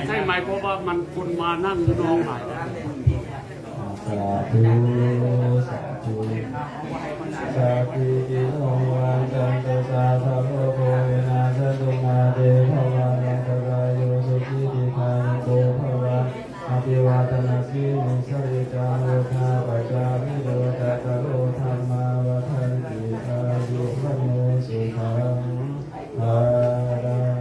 ໃຊ່ໄໝ? ເພາະວ່າມັນຄົນມານັ່ງຢູ່ນອກຫຼາຍ. ສາທຸ ສາທຸ. ສັບພິຕິໂນ ວັດທັນຕຸ ສັບພະໂລໂກ ວິນາສັນຕຸ ມາເຕພະວັດອັນຕະລາໂຍ ສຸຂີ ທີຄາຍຸໂກ ພະວະ. ອະພິວາທະນະສີລິສະນິຈັງ ວຸດທາປະຈາຍິໂນ ຈັດຕາໂລ ທຳມາ ວັດທັນຕິ ອາຍຸ ວັນໂນ ສຸຂັງ ພະລັງ.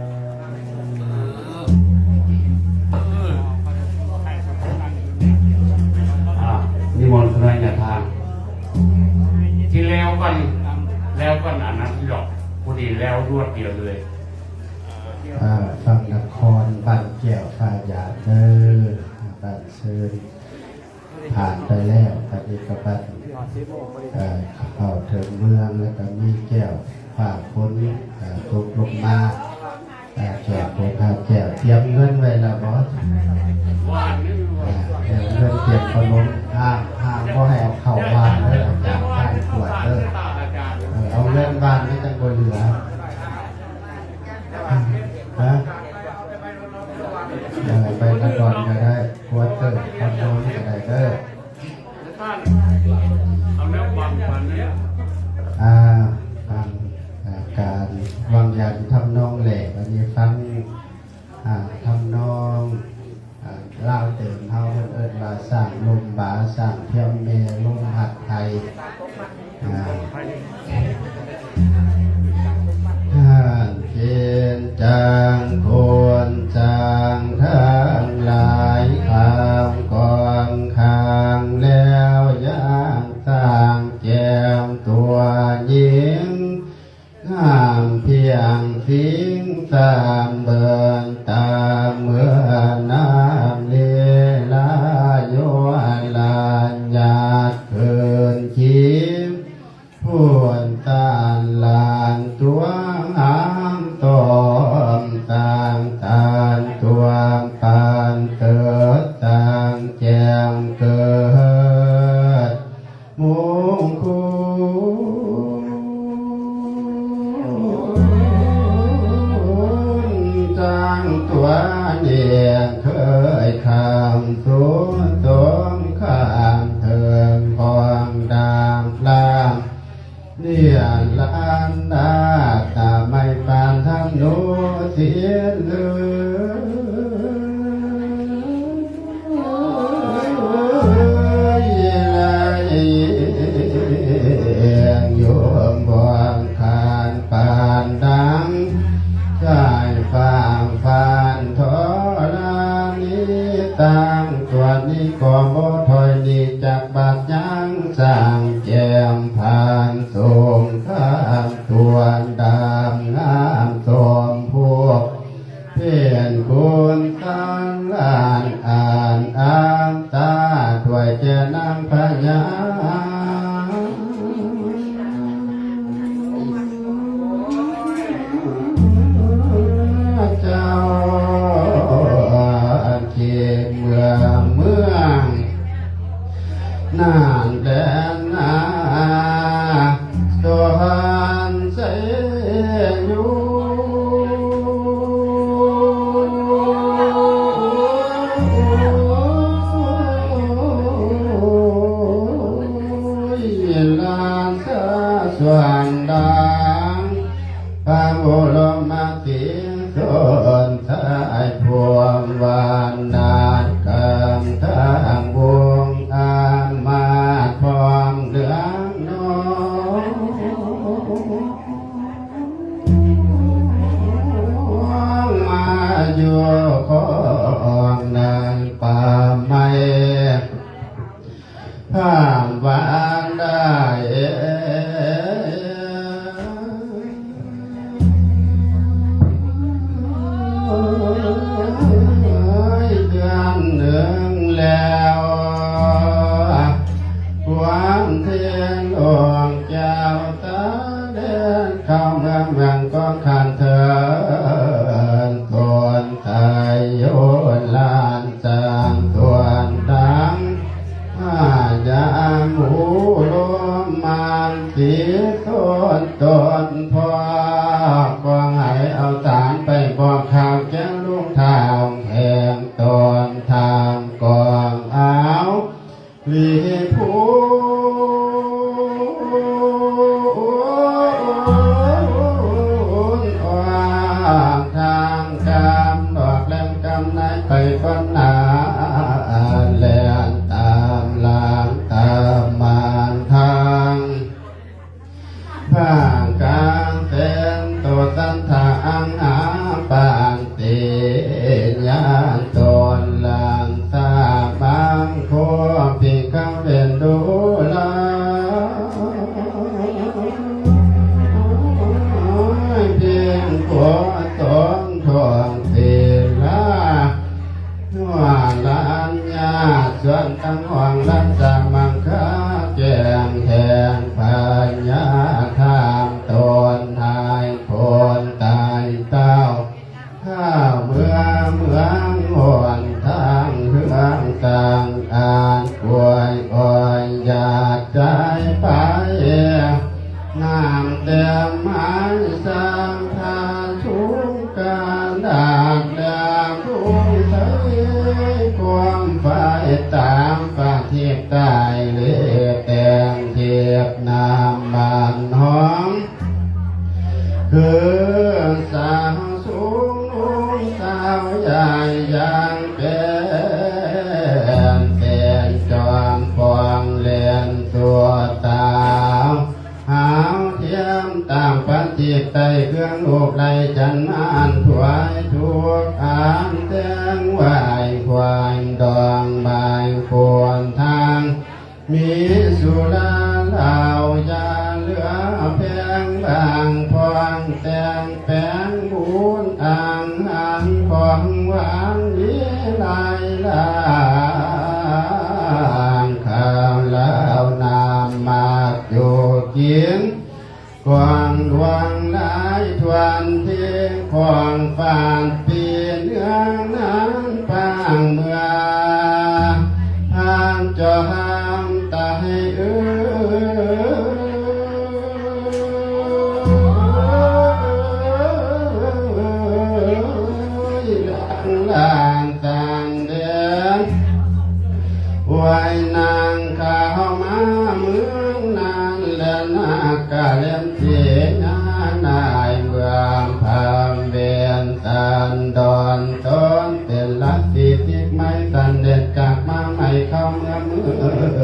ອ່າ ນິມົນຄະນະຍາທາງ ທີ່ແລ້ວກັນ ແລ້ວກັນອັນນັ້ນດອກ ພໍດີແລ້ວລວດດຽວເລີຍ. ອ່າ ຝັ່ງນະຄອນບ້ານແກ້ວ ພະຍາເດີ ບ້ານເຊີນ ຜ່ານໄປແລ້ວ ບັດນີ້ກໍບັດ ເອີ ເຂົ້າເຖິງເມືອງ ແລ້ວກໍມີແກ້ວຟ້າຝົນ ເອີ ຕົກລົງມາ ເອີ ແກ້ວໂພຄາແກ້ວ ຕຽມເງິນໄວ້ແລ້ວບໍ່? ເອີ ຕຽມເງິນ ຕຽມຂະໜົມ ຫ້າມ ຫ້າມບໍ່ໃຫ້ເອົາເຂົ້າບ້ານເດີ ອາຈານທ່ານກວດເດີ ເອີ ເອົາເງິນບ້ານມັນຈັ່ງບໍ່ເຫຼືອ ຮະ? ເອີ ໄປນະຄອນກໍໄດ້ ຄວນເກີດຄອນໂດນກໍໄດ້ເດີ. ເອົາແນວຟັງກັນເນາະ ອ່າ ຟັງ ອ່າ ການວາງຢານທຳນອງແຫຼະ ອັນນີ້ຟັງ ອ່າ ທຳນອງ ອ່າ ລາວເຕີມເຮົາ ເພິ່ນເອີ້ນວ່າ ສ້າງລົມບາ ສ້າງພຽມແມ່ ລົມພັດໄພ. ອ່າ ທ່ານເປັນຈ້າງຄົນຈ້າງທັງຫຼາຍ ຂ້າວກອງຂ້າງແລ້ວ ຢ່າງສ້າງແກ້ມຕົວຍິງ ງາມພຽງພິງສາມເບິ່ງຕາ ເມື່ອນ້ຳເລລາ ໂຍລາຍາດຄືນຄີ ພູນຕານລານຕົວງາມຕ້ອມ ສ້າງຕານຕົວປານເຕີດ ສ້າງແຈ້ງເກີດມຸງຄຸນ ສ້າງຕົວນີ້ເຄີຍຂ້າມສູ່ສົງຄາມ ເຖິງຂອງດາບລາມ ນິລັນດາ ຕາໄມ້ປານທຳນູສິນເລີຍ ລາຍໂຍມບ່ອນຂານປານດັງ ສາຍຟ້າຟານທໍລະນີ ຕັ້ງຕົວນີ້ກໍບໍ່ຖອຍໜີຈາກບາດຍັງ ສ້າງແຈ່ມຜ່ານ ສົງຄາມຕົວດຳງາມ ສົມພູເພັນຄຸນສານລານອານອານຕາ ດ້ວຍແກ່ນາງພະຍາເຈົ້າ ເຂດເມືອງ ເມືອງ ນານແດນນາ ສອນໄຊຢູ່ ລາຊາສ່ວນດາງ ພະບໍລົມມະ ສິງສົນສາຍພວມວານນາດການທາງວົງອາມາດພ້ອມເລື່ອງນ້ອງ ມາຢູ່ຂອງນາງປ່າໄມ້ ພາມວານໄດ້ເດືອນໜຶ່ງແລ້ວ ຄວາມເທນອອກແກ້ວຕາແດນ ເຂົ້າເມືອງເມືອງກອງຂັນເທີນ ຕົ້ນໄຊໂຍລານ ສ້າງສ່ວນດັງ ພະຍາໝູລົມມານສີໂສນຕົນພໍ່ ກໍໃຫ້ເອົາສານໄປບອກຂ່າວແກ່ລຸງທ້າວແຂກ ຫ້ອງລັດສະມັງຄາແຈ້ງແຫ່ງພະຍາທາມ ຕົນໃຫ້ພົ້ນຕາຍເຕົ້າ ຂ້າເມືອເມືອງຫົນທາງເຮືອນຕ່າງ ອາດກວຍອ້ອຍຢາດໃຈໄປ ນ້ຳເຕັມໄຫສາງພະສູງການດາດແລະທຸງໃສ ຄວາມໄຟຕາມປະທີບຕາຍເລແຕ່ງທິບນ້ຳມັນຫອມ ຄືສາວສູງນຸ່ງສາວໃຫຍ່ຢ່າງເປັນ ເປັນຈອມປ່ອງເຫຼັ້ນຊົ່ວຕາວ ຫາວທຽມຕາມປະທີບໃຕ້ເຄື່ອງໂລກໄລຈັນນານ ຖວາຍທຸກອານແຕ່ງໄຫວ້ຄວາຍດອງໄມ້ຄວນທາງ ມີສຸລາເຫຼົ້າຢາເຫຼືອແພງບາງພອງ ແຕ່ງແປງບຸນອ່າງຫາງຂອງຫວານມີຫຼາຍຫຼາງ ຂ້າວລາວນ້ຳໝາກຢູ່ກິນ ກວາງຫຼວງຫຼາຍທວນທີ່ຂອງຟາດປີເໜືອງນານປາງເມືອ ພານຈອມຕາຍເອີຍ ຫຼັງລານຕ່າງແດນ ອວຍນາງຂ້າວມາເມືອງນານ ແລະນາກາເລັນທີ່ຍານາຍເມືອງພາມເວນ ສັນດອນຕົນເປັນລັດສິທິກໄມ ສັນເດັດຈາກມາໃໝ່ເຂົ້າເມືອງ ເມື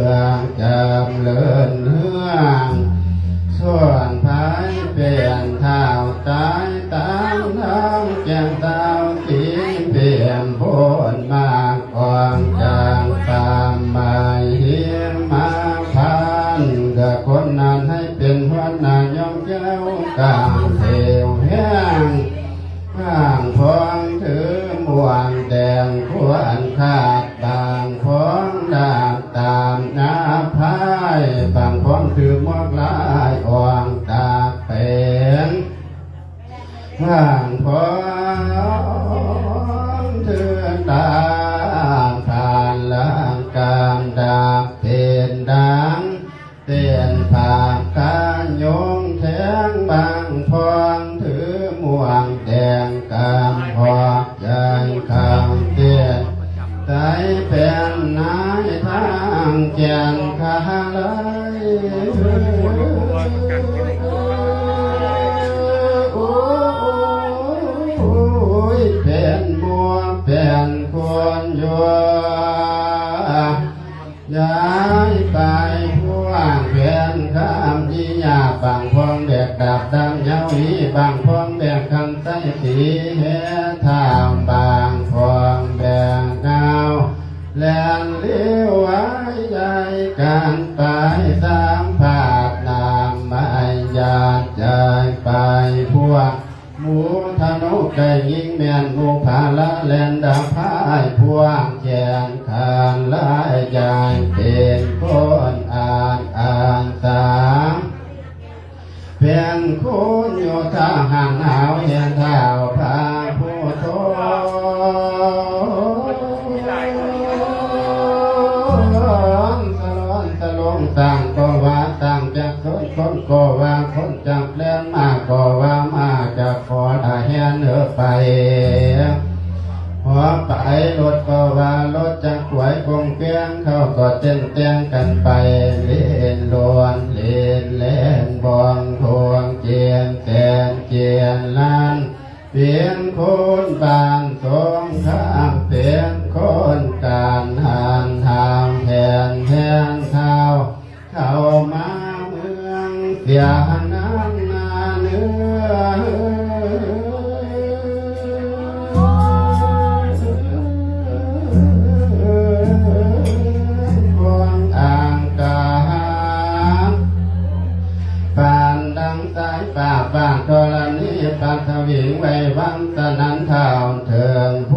ອງຈຳເລີນເຮືອງ ສ່ວນພາຍເປັນທ້າວຕາຍ ຕາມທາງແກ່ນດາວສີ ເປັນໂພນມາກອອງຈາງຕາມໄມ້ຫິມມາພັນ ເລືອກຄົນນັ້ນໃຫ້ເປັນຫົວໜ້າ ຍ່ອມແກ້ວກາງເທວແຮງ ບາງພອງຖືໝ່ວນແດງຄວນຂາດ ບາງພອງດາບຕາມໜ້າພາຍ ບາງພອງຖືໝວກລາຍອ່ອງຕາກເປັນ ບາງພອງຖືຕາມຜ່ານລາງການດາບເປັນດາງ ເປັນຜາກຂາຍົງແທງ ບາງພອງຖືໝ່ວນແດງກຳຮອກໃຫຍ່ຄຳເຕັ້ນ ໃຈເປັນນາຍທາງແກ່ນຄາໄລ ໂອ້ຍ ເປັນໝູ່ເປັນຄົນຢູ່ ຍ້າຍໄປພວກເປັນຄຳນິຍາ ບາງພອງແບກດາບດາບຍາວຮີ ບາງພອງແບກຄັນໄຊສີເຮັດທາງ ບາງພອງແບກງາວແລ່ນລິວໄວ ຍ້າຍກັນໄປຕາມພາດນ້ຳໄມ້ ຢ້ານຍ້າຍໄປພວກ ໝູທະນຸໄກ່ຍິງແມ່ນໝູພາລາແລ່ນດາບພາຍພວກແຂນຂານລາຍ ຍ້າຍເປັນຄົນອານອານສາ ເປັນຄົນໂຍທາຫັນຫາວແຫ່ງທ້າວພະພຸດໂທ ສະຫຼອນສະຫຼົງ ຊ້າງກໍວ່າຊ້າງຈັກ ຄົນ ຄົນກໍວ່າຄົນຈັກ ແລ່ນມາກໍວ່າມາຈັກ ຂໍລະແລ່ນເອີໄປ ພໍໄປລົດກໍວ່າລົດຈັກ ກວຍກົງແກງ ເຂົາກໍເຕັ້ນແຕ່ງກັນໄປ ເລນລວນເລນແລ່ນ ບ້ອງໂພງຈຽນແຕ່ນຈຽນລານ ເປັນຄົນບ້ານສົງຄາມ ເປັນຄົນການຫັນຫາມແທນແທນທ້າວ ເຂົ້າມາເມືອງເສຍນານນາເນືອ ຂອງອ່າງການ ປານດັ່ງສາຍຟ້າ ປານທໍລະນີ ປານສະຫວິງໄວວັງ ສະໜັ່ນທ້າວເຖິງໂພ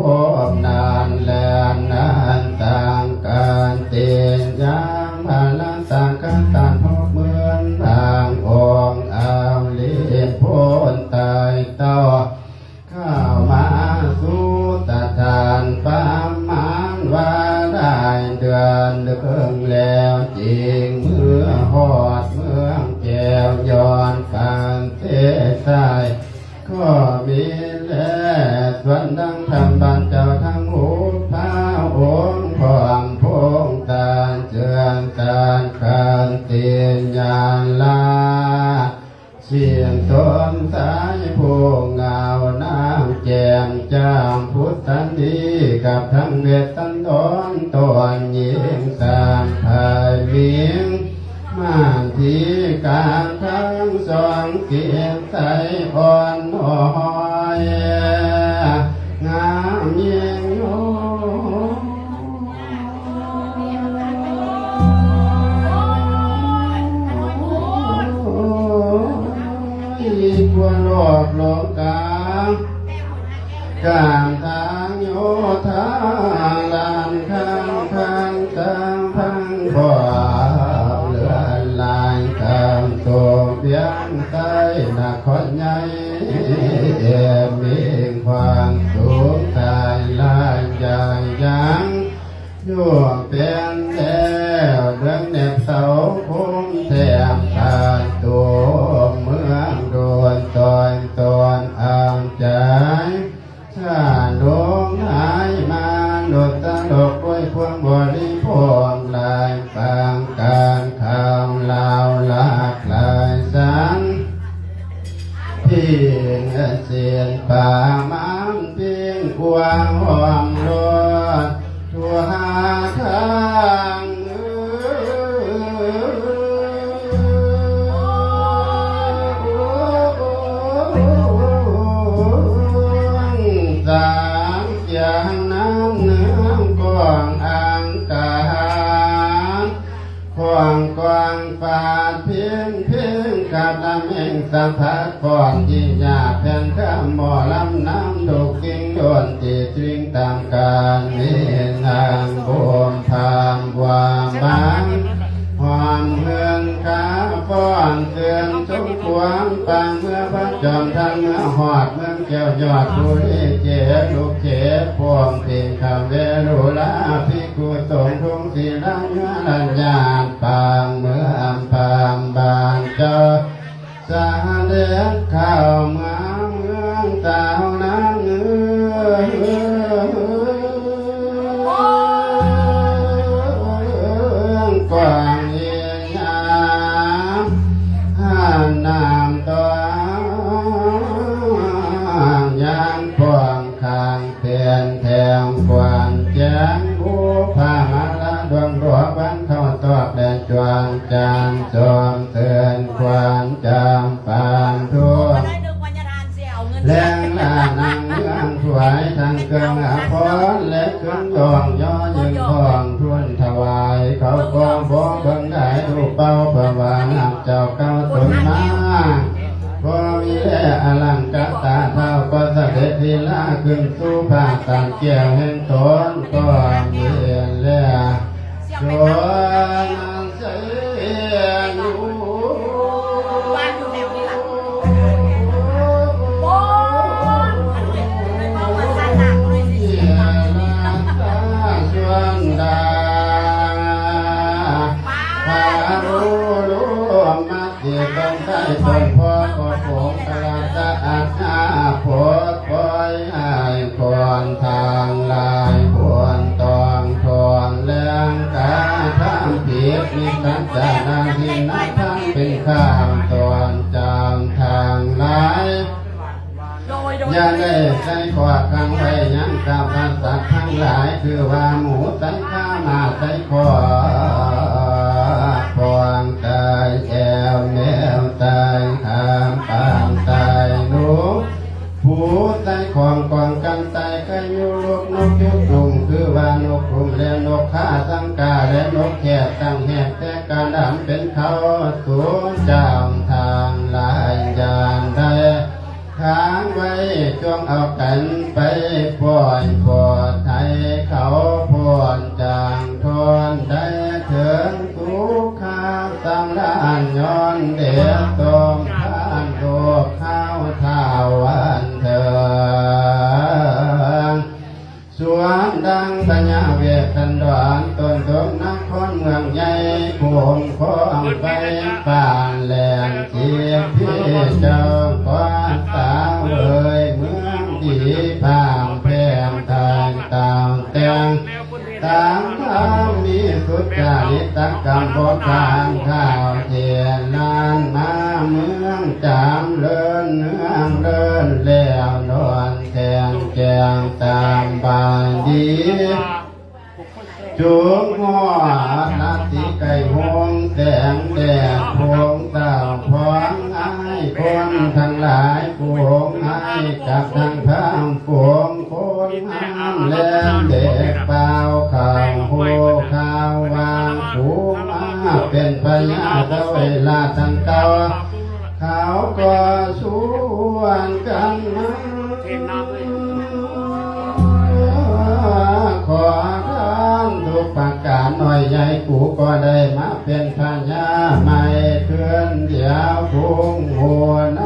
ກັບທັງເວດສັນດອນ ຕອນຍິງສາມພາຍຍິງ ມານທີກາງທັງສອງ ເກດໃສອ່ອນນ້ອຍ ງາມຍິ່ງໂອ ກວ່າລອບໂລກາ ການທາງໂຍທາ ລ້ານຄ້າງພັນຕາງພັງຄວາມເລື່ອນລາຍ ການໂຕວຽງໃສນະຄອນໃຫຍ່ ມີຄວາມສູງໃສຫຼາຍຢ່າງ ຢູ່ເປັນແລ້ວ ເບື້ອງແນບເສົາໂຄມແຖມປະຕູເມືອງ ໂດນຕອຍຕອນອາງຈາຍ ຊາດໂດງຫາຍມານຸດຕະຫຼົກ ດ້ວຍພວງບໍລິໂພກຫຼາຍປາງການ ຂ່າວລາວຫຼາກຫຼາຍສັນ ພິງເສັ້ນປ່າມັນພິງກວ້າງຫ້ອມໂລດ ທົ່ວຫາທາງເອີ ສາງກຽງນ້ຳເໜືອງກອງອັງການ ຂວາງກວ້າງຟາດເພງເພງ ກັບລະເມັງສະພາກອນ ທີ່ຍາແຜ່ນຄຳໝໍລຳນຳ ດູກກິ່ງດົນຕີຕຣິງຕາມການ ມີນາງບົມພາມວາມບາງ ຫອມເຮືອນຄາຟ້ອນເຊີນຊົມຄວາມປາງ ເມື່ອພະຈອມທັນ ເມື່ອຮອດເມືອງແກ້ວຍອດພູລີເຈ ລູກເຂດພວງເປັນຄຳເວລຸລາ ພິກຂຸສົງທຸງສີລາຍາລະຍາດ ປາງເມືອງພາມບາງເຈົ້າ ສະເດັດເຂົ້າມາເມືອງສາວນາງເອີຍ ກວ້າງເອີຍາ ຫານນ້ຳຕອງ ຍາມປ້ອງຂ້າງ ເປັນແຖວຂວັນແຈງ ບຸບພາມາລະດວງດວກ ວັນເຂົ້າຕອກແດດຈວງຈານ ຊົມເຊີນຂວັນຈຳປານທົ່ວ ແລງລານາງເມືອງຖວາຍທັງເຄື່ອງອາພອນ ແລະເຄື່ອງດອງຍໍຢືນທອງທູນຖວາຍ ເຂົາກໍບໍ່ເບິ່ງໄດ້ດູເປົ່າ ເພາະວ່າຮັກເຈົ້າເກົ່າຕົນມາ ບໍ່ມີແລອະລັງກາຕາ ທ້າວກໍສະເດັດລີລາຂຶ້ນສູ່ຜາສານແກ້ວແຫ່ງຕົນ ກໍມີແລ ໂດຍນາງໄຊຍານຸ ທີ່ເປັນໄດ້ຕົນພໍ່ກໍຜົງພະລາຊາອາດຫາປົດປ່ອຍໃຫ້ຄົນທັງຫຼາຍ ຄວນຕ້ອງທົນແລງກະທຳຜິດ ມີສັດຈານາທິນນະທຳເປັນຂ້າມ ສ່ວນເຈົ້າທັງຫຼາຍ ຢ່າໄດ້ໃສ່ຄອກຂັງໄວ້ຍັງກັບວ່າສັດທັງຫຼາຍ ຄືວ່າໝູໃສ່ຄາ ໝາໃສ່ຄອກ ພອງຕາຍແອວແມວຕາຍ ຂາມປານຕາຍໜູ ຜູໃສ່ຂອງກອງກັນຕາຍ ໄກ່ຢູ່ລູກນົກຢູ່ກຸ່ມ ຄືວ່ານົກກຸ່ມ ແລະນົກຂາສັງກາ ແລະນົກແຂກ ຕັ້ງແຮກແຕກກາດຳເປັນເຂົາ ສູງຈາມທາງຫຼາຍ ຢ່າໄດ້ ຄ້າງໄວ້ ຈົ່ງເອົາກັນໄປປ່ອຍ ປອດໃຫ້ເຂົາພົ້ນຈາກທຸກ ໄດ້ເຖິງສຸຂະສຳລານ ຍ້ອນເດດສົມພານໂລກຄາວທາວັນເທີງ ສ່ວນດັ່ງພະຍາເວດສັນດອນ ຕົ້ນສົມນະຄອນເມືອງໃຫຍ່ ຄຸ້ມຄອງໄຟຟ້າແລງ ສິດທິເຈົ້າກໍສາເຫວີຍ ເມືອງທີ່ພາມແພງ ຕ່າງຕ່າງແຕ່ງ ຕາມທຳມີສຸຈະລິດຕະກຳ ບໍ່ການຂ່າວເທລານ ມາເມືອງຈຳເລີນ ເມືອງເລີນແລ້ວນອນ ແຈ້ງແຈ້ງຕາມບາຍ ດີ ຈົ່ງຮອດລາສີໄກ່ຫົງແສງແດດໂພງເຊົ້າ ພອງໃຫ້ຄົນທັງຫຼາຍ ພອງໃຫ້ກັບທັງພາມ ພວງຄົນງາມແລນແດກປ່າວ ຂ່າວໂຮຂ່າວວ່າ ຜູມາເປັນພະຍາຊະເວລາທັງເກົ່າ ເຂົາກໍຊວນກັນມາ ຂໍທານທຸກປະການ ນ້ອຍໃຫຍ່ກູກໍໄດ້ມາເປັນພະຍາໃໝ່ ຄືນດຽວກຸງໝູນໃນ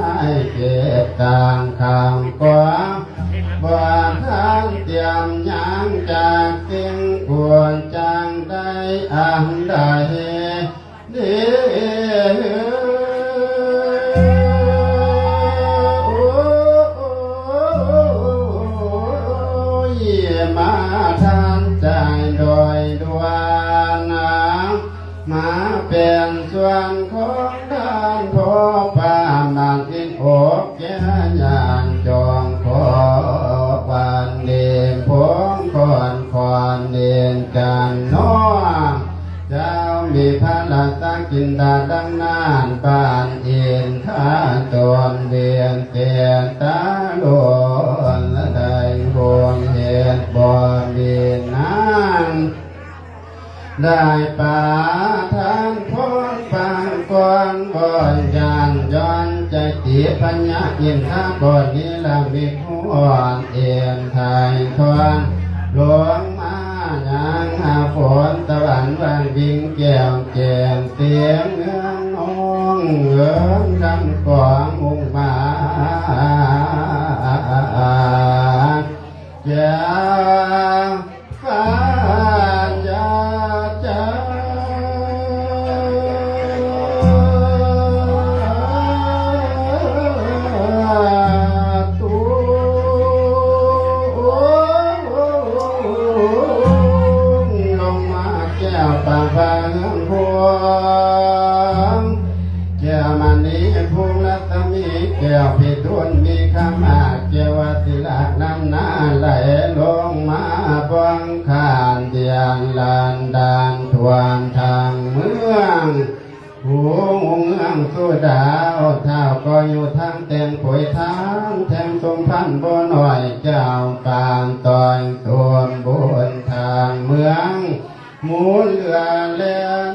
ເຂດຕ່າງຂ້າງກໍ ບໍ່ທັນຕຽມຫຍັງຈາກສິ່ງກວນ ຈັ່ງໄດ້ອັນໃດ ດີ ໂອ້ຍ ມາທັນໃຈໂດຍດ່ວນນາ ມາເປັນສ່ວນຂອງທ່ານພໍ່ປາມານ ໂອກແກ່ຍານຈອງຂໍວັນເດ ຜົງຄອນຄອນເດນກັນເນາະ ເຈົ້າມີພະລາຊາກິນດາ ດັ່ງນັ້ນ ບ້ານອິນທາ ຕົນວຽນເຕນຕາໂລນ ລະໄດ້ໂຮງເຮັດບໍ່ມີນານ ໄດ້ປາທານພອນປາງກອນ ບໍ່ຢ້ານຍ້ອນໃຈຕີພະຍາອິນທາ ບໍ່ນິລະມິດ ຮ້ອນເອັນຖ່າຍທອນ ລົງມາຍັງຫາຝົນສະຫວັນ ວັງວິງແກ້ວແຈ້ງ ສຽງເຮືອງນ້ອງເອີ້ນ ດັ່ງກອງອຸມມາ ແກ້ວ ພະຍາຈາຕຸ ລົງມາແກ້ວປາງພາເຮືອງພວງ ແກ້ວມະນີພວງລັດສະໝີ ແກ້ວພິທູນມີຄະມາດ ແກ້ວວະສິລານຳໜ້າໄຫຼລົງມາພວງຄານ ດຽນລານດານທົ່ວທັງເມືອງ ຫູຫູເມືອງສຸດາວ ທ້າວກໍຢູ່ທາງແຕ່ງໂພຍທາງ ແທງສົມພັນບໍ່ໜ້ອຍ ເຈົ້າປານຕ່ອຍສົມບູນທາງເມືອງ ໝູນເຫຼືອແລ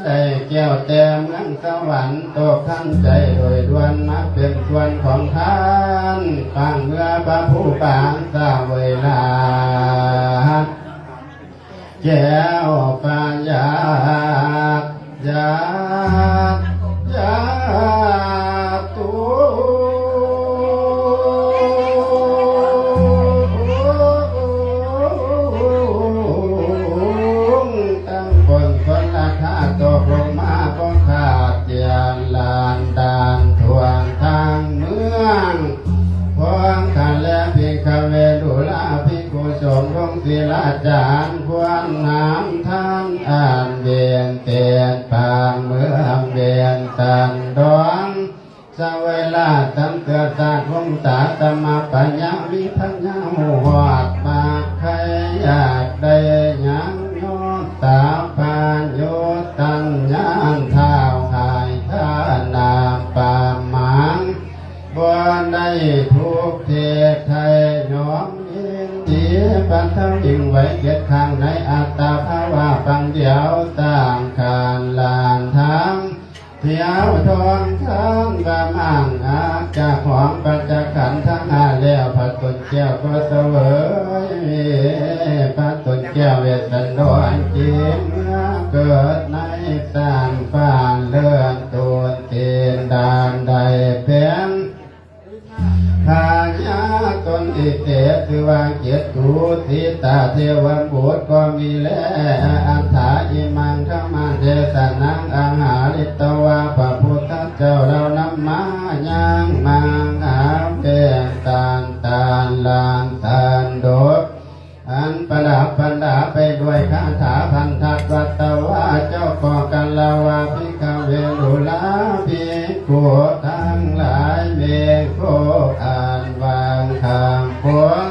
ໄດ້ແກ້ວແຕ່ເມືອງສະຫວັນ ຕົກທັນໃຈໂດຍດ່ວນ ມາເປັນສ່ວນຂອງທ່ານ ປາງເມືອພະພູປາງສາເວີຍລາ ແກ້ວພະຍາ ຍາ ຍາຕຸ ຕັ້ງບົນຊົນລະທາດຕົກລົງມາບໍ່ຂາດ ດຽນລານດານທົ່ວທັງເມືອງ ພວງຄະແລພິກຂະເວ ດູລາພິກຂຸສົງ ວົງສີລາຈານ ຄວນນາມທ່ານອັນວຽນເຕນປາງເມືອງວຽງຈັນດອງ ສະເວລາຕຳເກືອສາດວົງຕາຕະມະປະຍາ ມີພະຍາຫູຮອດມາກໄຄ ຢາກໄດ້ຫຍັງຍອດຕາປານໂຍຕັນຍານ ທ້າວຫາຍທານາປາມາງ ບໍ່ໄດ້ທຸກເທດໄທຍອມຍິນດີ ບັນເທົາຍິ່ງໄວເກັດຄັ້ງໃນອັດຕະພາວະປັງດຽວ ສ້າງການລານທາງ ທ່ຽວທອນທານປະມານ ອາດຈະຂອງປັນຈະຂັນທັງຫ້າແລ້ວ ພະຕົນແກ້ວກໍສະເຫວີຍ ພະຕົນແກ້ວເວດສັນດອນຈິດ ເມື່ອເກີດໃນສາມປານເລີນ ໂຕນເຕນດານໄດ້ເປັນ ພະຍາຕົນອີເຕ ຊື່ວ່າເກຕຸ ສີຕາເທວະບຸດກໍມີແລ ອັດຖາອິມັງທຳມະເທສະນັງ ອະຫາລິຕວາ ພະພຸດທະເຈົ້າລາວນຳມາ ຍັງມະຫາເວນຕານຕານລານຕານດົກ ອັນປະດັບບັນດາໄປດ້ວຍຄາຖາພັນທັດວັດຕະວາ ເຈົ້າກໍກັນລະວາ ພິກຂະເວລຸລາ ພິກຂຸທັງຫຼາຍ ເມໂກອັນວາງຂ້າງຄົນ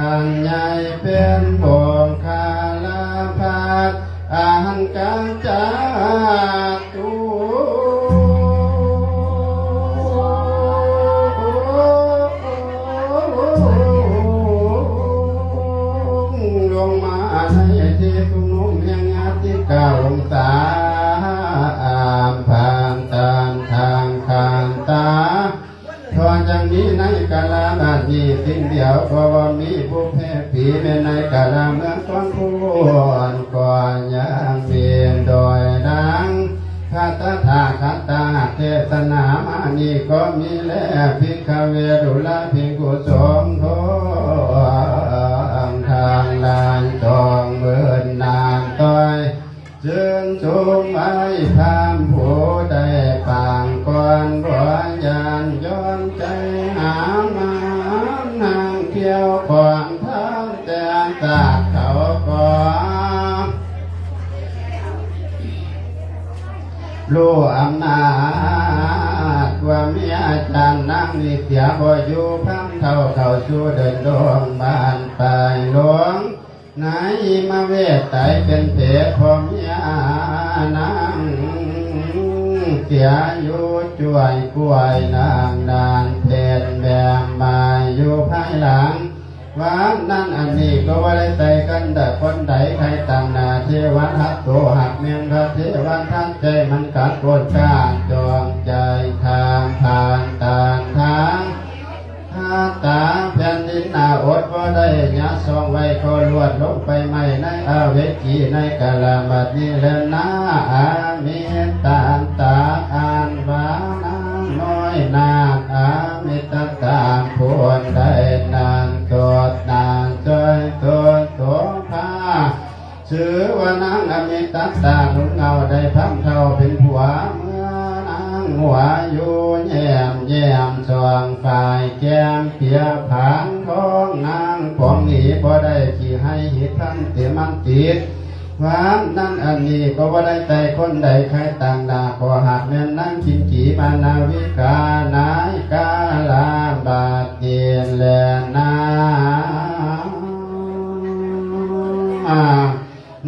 ອັນໃຫຍ່ເປັນອົງຄາລະພັດ ອັນກະຈັດຕຸລົງມາໃນທີ່ຊຸມນຸມແຫ່ງຍາຕິກາອົງສາ ອາມພານຕານທາງຄັນຕາ ເພາະຈັ່ງນີ້ໃນກາລະບັດນີ້ ສິ່ງດຽວກໍບໍ່ມີຜູ້ແພ້ຜີ ແມ່ນໃນກາລະເມື່ອກ່ອນຜູ້ກ່ອນກໍຍັງມີ ໂດຍດັ່ງພະຕະຖາຄະຕະເທສະນາມານີ້ກໍມີແລ ພິກຂະເວ ດູລະພິກຂຸສົງ ທັງຫຼາຍ ຕ້ອງເມີນນານຕ້ອຍ ຊື່ນຊົມໄວ້ພາມຜູ້ໄດ້ປາງກ່ອນ ບໍ່ຢ້ານຍ້ອນໃຈຫາມານາງທ່ຽວຂອງທາງແຕ່ຈາກເຂົາກໍ ຮູ້ອຳນາດກວ່າເມຍອາຈານນາງນີ້ເສຍ ບໍ່ຢູ່ພາມເຖົ້າເຂົ້າສູ່ເດີນດົງບ້ານປາຍຫຼົງ ໃນມະເວດໄຕເປັນເປດ ພໍ່ເມຍນາງເສຍຢູ່ຈ້ວຍກ້ວຍນາງນານເພັດແບງມາຢູ່ພາຍຫຼັງ ວັນນັ້ນອັນນີ້ກໍບໍ່ໄດ້ໃສ່ກັນ ແຕ່ຄົນໃດໃຄຕາງໜ້າເທວະທັດໂຕ ຫາກແມ່ນພະເທວະທັດໃຈມັນກັດກົດການຈອງໃຈທາງຜ່ານຕານທາງ ຫາຕາແຜ່ນດິນໜ້າອົດບໍ່ໄດ້ຍາຊອງໄວ້ ກໍລວດລົງໄປໄໝ້ໃນອະເວຈີໃນກາລະບັດນີ້ແລນາ ອາມິດຕັນຕາ ອັນວ່ານາງນ້ອຍນາງອາມິດຕັນຕາ ຜູ້ໃດນັ້ນຕົດນາງຈ້ອຍຕົນໂຕພາ ຊື່ວ່ານາງອະມິດຕັນຕາ ໜຸ່ມເຫງົາໄດ້ພາມເຖົ້າເປັນຜົວ ເມື່ອນາງຫົວຢູ່ແຍ້ມແຍ້ມຊ່ອງຝ້າຍແກ້ມ ເປຍຜານທອງນາງປອງໜີ ບໍ່ໄດ້ຂີ້ໄຫ້ຫິດພັນຕິມັນຕິດ ວັນນັ້ນອັນນີ້ກໍບໍ່ໄດ້ໃສ່ຄົນໃດໃຄຕາງໜ້າ ກໍຫາກແມ່ນນາງກິນກີມານາວິກາ ໃນກາລະບັດນີ້ແລນາ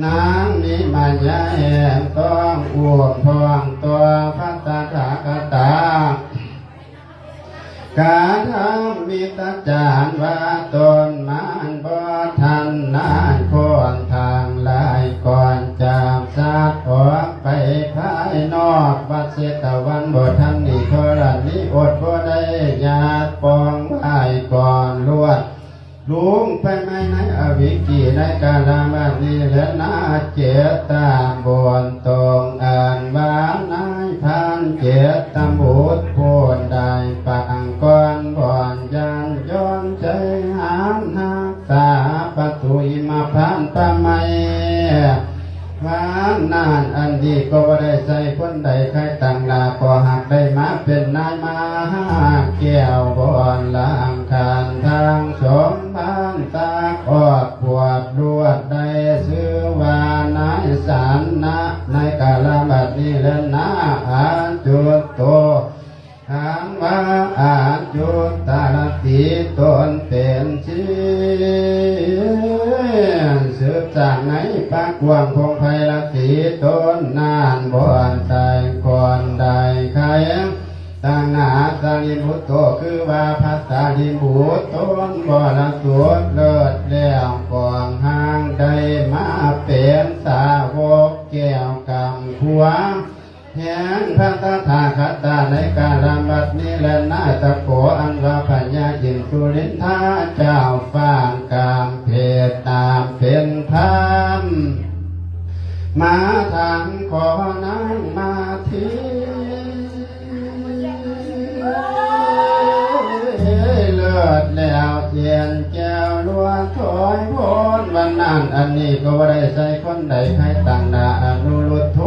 ນາງມີມາຍາແຫ່ງຕ້ອງອຸ້ມທ້ອງຕໍ່ພະຕະຖາຄະຕາ ກະທຳມິດຕະຈານວ່າຕົນມານບໍ່ທັນນານ ຄົນທັງຫຼາຍກ່ອນຈາກສັດອອກໄປພາຍນອກ ວັດເຊຕະວັນບໍ່ທັນນິທໍລະນີ ອົດບໍ່ໄດ້ຍາດປ້ອງໄວ້ກ່ອນລວດ ລຸງໄຟໄໝ້ໃນອະວິກີ ໃນກາລະບັດນີ້ແລນາ ເຈດຕາບຸນຕົງ ອັນວ່ານາຍພານເຈດຕະບຸດ ຜູ້ໃດປາງກ່ອນບ່ອນຢ້ານຍ້ອນໃຈຫານຮັກສາປະຕູຫິມະພານປະໄໝ ວ່ານານອັນດີກໍບໍ່ໄດ້ໃສ່ຄົນໃດໃຄຕາງໜ້າ ກໍຫາກໄດ້ມາເປັນນາຍມະຫາແກ້ວ ບ່ອນລາງຄານທາງສົມພານຕາກອອກປວດລວດໄດ້ຊື່ວ່ານາຍສັນນະ ໃນກາລະບັດນີ້ແລນາ ອາຈຸດໂຕ ຖາມວ່າອາຈຸດຕາລະຕີຕົນເປັນຊີ ສືບຈາກໃນປ່າກວ້າງພົງໄພລະຕີ ຕົນນານບໍ່ໄດ້ຄວນໄດ້ໄຄ ຕາງໜ້າສາລີບຸດໂຕ ຄືວ່າພະສາລີບຸດຕົນບໍລະສຸດເລີດແລ້ວ ກອງຮ່າງໄດ້ມາເປັນສາວົກແກ້ວກຳຂົວ ແຫ່ງພະຕະຖາຄະຕາໃນກາລະບັດນີ້ແລນາ ຕະໂກອັນວ່າພະຍາອິນສຸລິນທາເຈົ້າຟ້າກາມເພດນາມເປັນພາມ ມາທາງຂໍນາງມາທີ ເລີດແລ້ວເອນແກ້ວລວດຖອຍພົ້ນ ວັນນັ້ນອັນນີ້ກໍບໍ່ໄດ້ໃສ່ຄົນໃດໃຄຕາງໜ້າອະນຸລຸດໂທ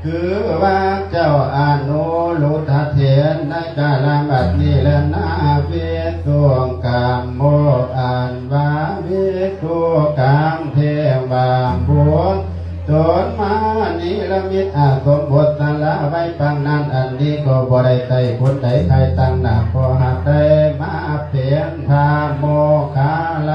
ຄືວ່າເຈົ້າອະນຸລຸດທະເຖນໃນກາລະບັດນີ້ແລນາ ວິສຸກາໂມ ອັນວ່າວິສຸກາມເທວາບຸດຕົນມານິລະມິດອະສົມບົດສາລາໄວ້ປາງນັ້ນ ອັນນີ້ກໍບໍ່ໄດ້ໃສ່ຄົນໃດໃຄຕາງໜ້າ ກໍຫາກໄດ້ມາເປັນພະໂມກຂະລ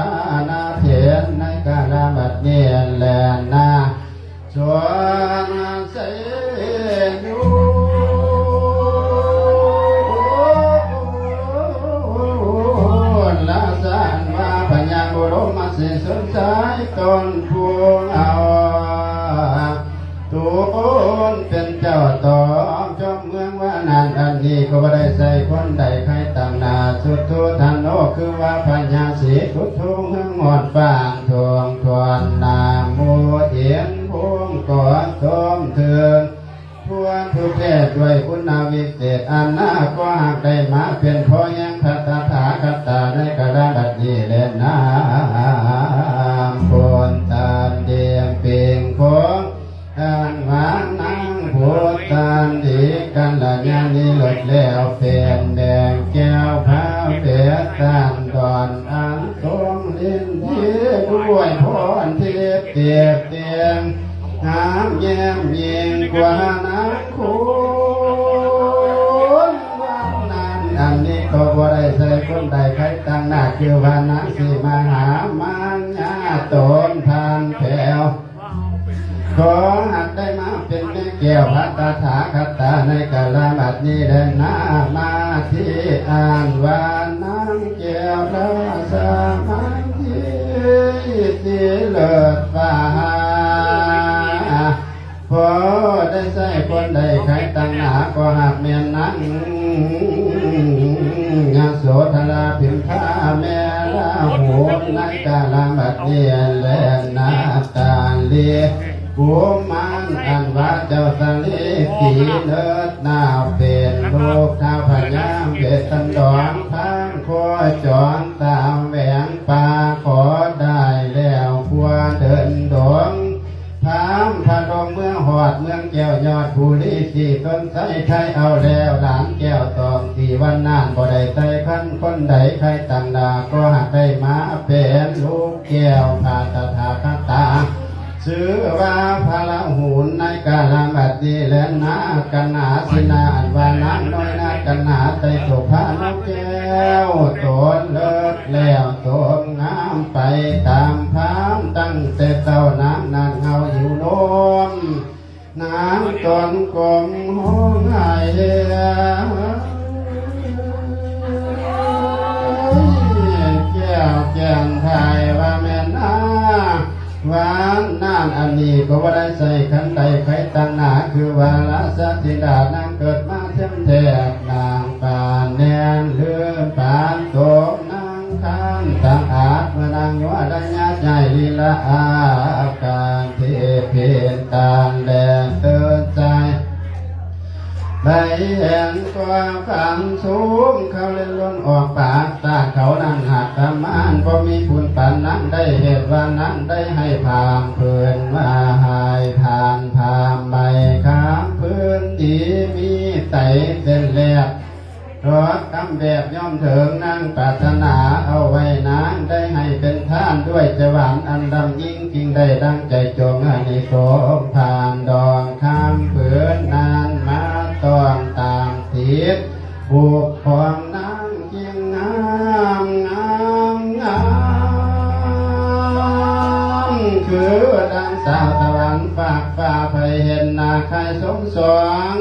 ຜູ້ເອົາ ຕູນເປັນເຈົ້າຕອງຈອມເມືອງວານານ ອັນນີ້ກໍບໍ່ໄດ້ໃສ່ຄົນໃດໃຄຕ່າງໜ້າ ສຸດໂທທະໂນ ຄືວ່າພະຍາສີ ສຸດໂທເມືອງມອດຟາງ ທ່ວງທວນນາໂມ ເອັນພູມກໍສົມເຖິງ ທົ່ວທຸກແດນດ້ວຍຄຸນນະວິເສດ ອັນໜ້າກໍຫາກໄດ້ມາເປັນພໍ່ແຫ່ງພະຕະຖາຄະຕາໃນກາລະບັດນີ້ແລະນາ ຄົນຕານເດງເປັງຂອງ ອັນວ່ານາງພຸດທານດີກັນລະຍານິລົດແລ້ວ ເປັນແດງແກ້ວພາເປດຕານດອນ ອັນຊົງລິນດີດ້ວຍພອນທິບເຕັບເຕັງ ງາມແຍ້ມຍິ່ງກວ່ານາງຄຸນວັນນານ ອັນນີ້ກໍບໍ່ໄດ້ໃສ່ຄົນໃດໃຄຕ່າງໜ້າ ຄືວ່ານາງສີມະຫາມັນຍາໂຕນທານແຜວ ຂໍຫາກໄດ້ມາເປັນແມ່ແກ້ວພະຕະຖາຄະຕາໃນກາລະບັດນີ້ແລະນາ ມາທີ່ອ່ານວ່ານາງແກ້ວລາຊາມັນທີສີເລີດຟ້າ ພໍໄດ້ໃຊ້ຄົນໃດໃຄຕ່າງໜ້າ ກໍຫາກແມ່ນນາງຍະໂສທະລາພິມພາແມ່ລາໂຫນໃນກາລະບັດນີ້ແລະນາຕາລີ ກຸມານອັນວ່າເຈົ້າສາລີສີເລີດນາວ ເປັນລູກທ້າວພະຍາເວດສັນດອນ ພາງໂຄຈອນຕາມແຫວງປ່າ ຂໍໄດ້ແລ້ວຜົວເດີນດົງ ພາມພະດົງເມືອງຮອດເມືອງແກ້ວຍອດບຸລີ ສີຕົ້ນໄຊໄທເອົາແລ້ວຫຼານແກ້ວຕອງ ສີວັນນານບໍ່ໄດ້ໃສ່ຄັນຄົນໃດໃຄຕ່າງໜ້າ ກໍຫາກໄດ້ມາເປັນລູກແກ້ວພະຕະຖາຄະຕາ ຊື່ວ່າພະລາຫູນໃນກາລະບັດນີ້ແລະນາກັນນາ ຊິນາອັນວ່ານາງນ້ອຍນາກັນນາ ໄຕໂສພານກແກ້ວ ໂຕນເລີດແລ້ວໂຕນງາມໄປຕາມພາມ ຕັ້ງແຕ່ເຊົ້ານາງນັ້ນເຮົາຢູ່ນມ ນາງຕອນກົມຮ້ອງໄຫ້ ແກ້ວແກ່ນໄທວ່າແມ່ນນາ ວານນານ ອັນນີ້ກໍບໍ່ໄດ້ໃສ່ຄັນໃດໃຄຕ່າງໜ້າ ຄືວ່າລາຊາທິດານາງເກີດມາເທີງແທ້ ນາງປານແນນລືມປານໂຕນາງຄານສະອາດ ເມື່ອນາງຍົວໄລຍະໃຫຍ່ລີລາອາການທີ່ເປັນຕານແລນເຕີນໃຈ ໄປເຫັນກວ່າຂັ້ນສູງ ເຂົາເລີຍລົ້ນອອກປາກ ຕາເຂົານັ້ນຫາກທຳມານ ບໍ່ມີບຸນປານນາງໄດ້ ເຫດວ່ານາງໄດ້ໃຫ້ພາມເພິ່ນວ່າ ໃຫ້ທ່ານພາມໃບຄຳພື້ນທີ່ມີໄຕເສັ້ນແລບ ດອກກຳແບບຍ້ອມເຖິງນາງປາດຖະໜາເອົາໄວ້ ນາງໄດ້ໃຫ້ເປັນທານດ້ວຍໃຈຫວານອັນດຳຍິ່ງ ຈຶ່ງໄດ້ດັ່ງໃຈຈົ່ງ ອານິສົງຜ່ານດອກຄຳພື້ນນັ້ນມາຕ້ອງຕາມຕິດ ບຸກຂອງນາງຈຶ່ງງາມ ງາມ ງາມ ຄືດັ່ງສາວສະຫວັນຟາກຟ້າ ໃຜເຫັນໜ້າໃຄສົມສອງ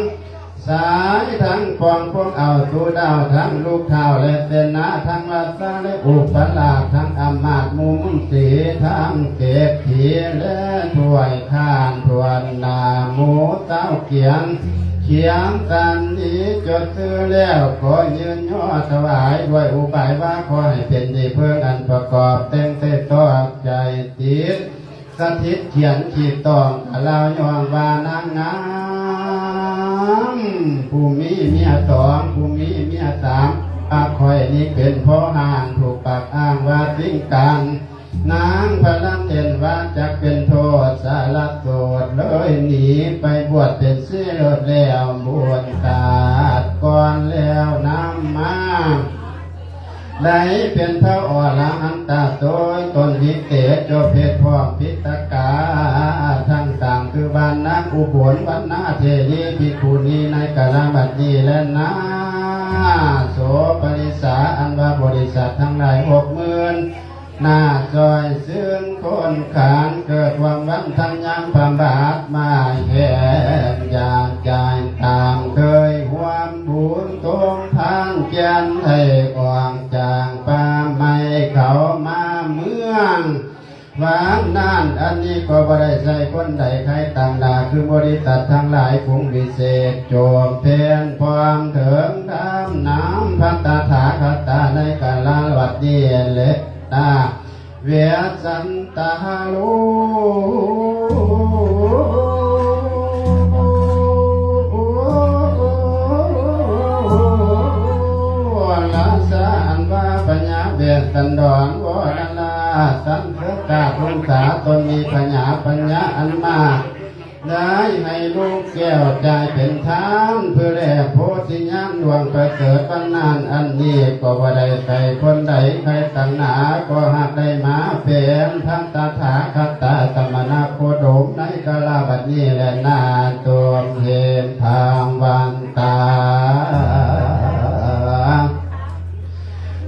ສາຍທັງປວງພວກເອົາຕູດາວ ທັງລູກທ້າວ ແລະ ເສນາ ທັງລາຊາ ແລະ ອຸປະລາຊ ທັງອຳມາດ ໝູ່ມົນຕີ ທັງເສດຖີ ແລະ ຖ້ວຍຄານ ຖ້ວນໜ້າໝູ່ເຕົ້າກຽງ ຂຽງກັນດີຈົດຊື່ແລ້ວ ກໍຢືນຍໍຖວາຍ ດ້ວຍອຸບາຍວ່າ ຂໍໃຫ້ເປັນດີເພິ່ງອັນປະກອບ ແຕ່ງແຕ່ຕ້ອງໃຈຕິດ ສະຖິດຂຽນຂີດຕ້ອງກະລາວຍ້ອນວ່ານາງງາມ ຜູ້ມີເມຍສອງ ຜູ້ມີເມຍສາມ ວ່າຂ້ອຍນີ້ເປັນພໍ່ຮ້າງ ຖືກປາກອ້າງວ່າຕິງກັນ ນາງພະລັນເຫັນວ່າຈັກເປັນໂທດ ສາລະໂສດເລີຍໜີໄປບວດເປັນເສດແລ້ວ ບຸນຊາດກ່ອນແລ້ວນຳມາ ໄດ້ເປັນພະອໍລະຫັນຕາໂຕ ຕົນວິເສດ ຈົບເພດພ້ອມພິຕະກາທັງສາມ ຄືບ້ານນາງອຸບົນວັນນາເທວີພິກຂຸນີ ໃນກາລະບັດນີ້ແລະນາ ໂສປະລິສາ ອັນວ່າບໍລິສັດທັງຫຼາຍຫົກໝື່ນ ໜ້າຈອຍຊື່ນຄົນຂານ ເກີດຄວາມວັນທັນຍາມພະບາດມາແຫ່ງ ຢາກຈາຍຕາມເຄີຍຮ່ວມບຸນຕົງພານ ແກ່ນໄດ້ອອກຈາກປ່າໄມ້ເຂົ້າມາເມືອງ ວານນາ ອັນນີ້ກໍບໍ່ໄດ້ໃສ່ຄົນໃດໃຄຕ່າງໜ້າ ຄືບໍລິສັດທັງຫຼາຍຝູງວິເສດ ຈົ່ງເພນພອງເຖິງທຳນາມພັນຕະຖາຄະຕາໃນກາລະວັດນີ້ແລະນາ ເວສັນຕາໂລ ລາຊາອັນວ່າພະຍາເວສັນດອນ ວໍລະລາ ສັນເພກາ ວົງສາຕົນມີພະຍາ ພະຍາອັນມາກ ໄດ້ໃຫ້ລູກແກ້ວຈ່າຍເປັນທານ ເພື່ອແລກໂພທິຍານດວງປະເສີດວັນນານ ອັນນີ້ກໍບໍ່ໄດ້ໃສ່ຄົນໃດໃຄຕ່າງໜ້າ ກໍຫາກໄດ້ມາເປັນພະຕະຖາຄະຕະສະມະນະໂຄດົມໃນກາລະບັດນີ້ແລະນາ ຕົວເຫັນທາງວັນຕາ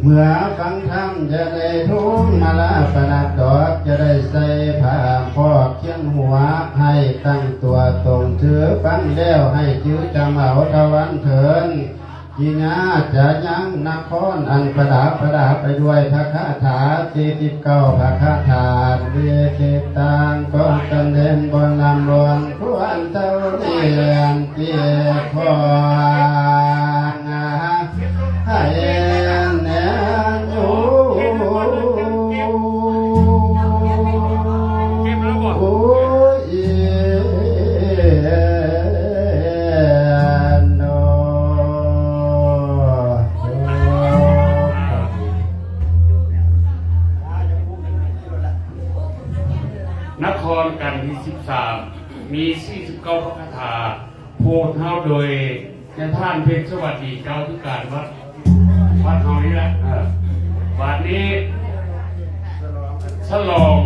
ເມື່ອຟັງທຳຈະໄດ້ທຸງມາລາປະດັບດອກ ຈະໄດ້ໃສ່ຜ້າຄອບຄຽງຫົວ ໃຫ້ຕັ້ງຕົວຕົງ ຖືຟັງແລ້ວໃຫ້ຈື່ຈຳເອົາທະວັນເທີນ ກິຍາຈະຍັງນະຄອນອັນປະດັບປະດາໄປດ້ວຍພະຄາຖາສີ່ສິບເກົ້າພະຄາຖາ ເວທິຕັງ ຂໍສຳເລັດບຸນລຳລວງ ຄວນເທົ່າເລີນເກດຂອງ ໃຫ້ແນ່ນຢູ່ ນະຄອນກັນທີສິບສາມ ມີສີ່ສິບເກົ້າພະຄາຖາ ໂພດເຮົາໂດຍຍາທ່ານເພັງສະຫວັດດີ ເຈົ້າອະທິການວັດ ວັດເຮົານີ້ແຫຼະ. ເອີ ບາດນີ້ສະຫຼອງ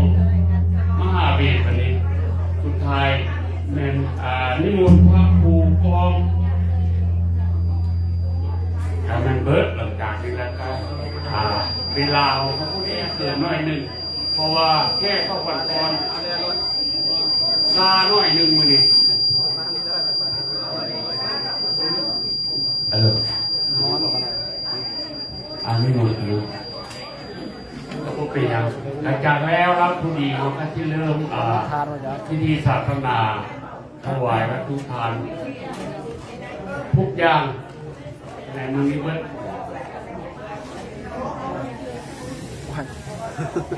ມະຫາເວດ ບາດນີ້ສຸດທ້າຍແມ່ນ ອ່າ ນິມົນພະຄູກອງ ກະແມ່ນເບີດ. ຫຼັງຈາກນີ້ແລ້ວກະ ອ່າ ເວລາເຮົາກະພໍດີເກີນໜ້ອຍໜຶ່ງ ເພາະວ່າແຂກເຂົ້າວັນກ່ອນ ຊ້າໜ້ອຍໜຶ່ງມື້ນີ້. ເອີ ອັນນີ້ໝົດຢູ່ ກະບໍ່ເປັນຫຍັງ. ຫຼັງຈາກແລ້ວລຳພິທີ ເຮົາກະຊິເລີ່ມ ອ່າ ພິທີສາສະໜາ ຖວາຍວັດຖຸທານທຸກຢ່າງໃນມື້ນີ້ເບິດ. ໂອ້ຍ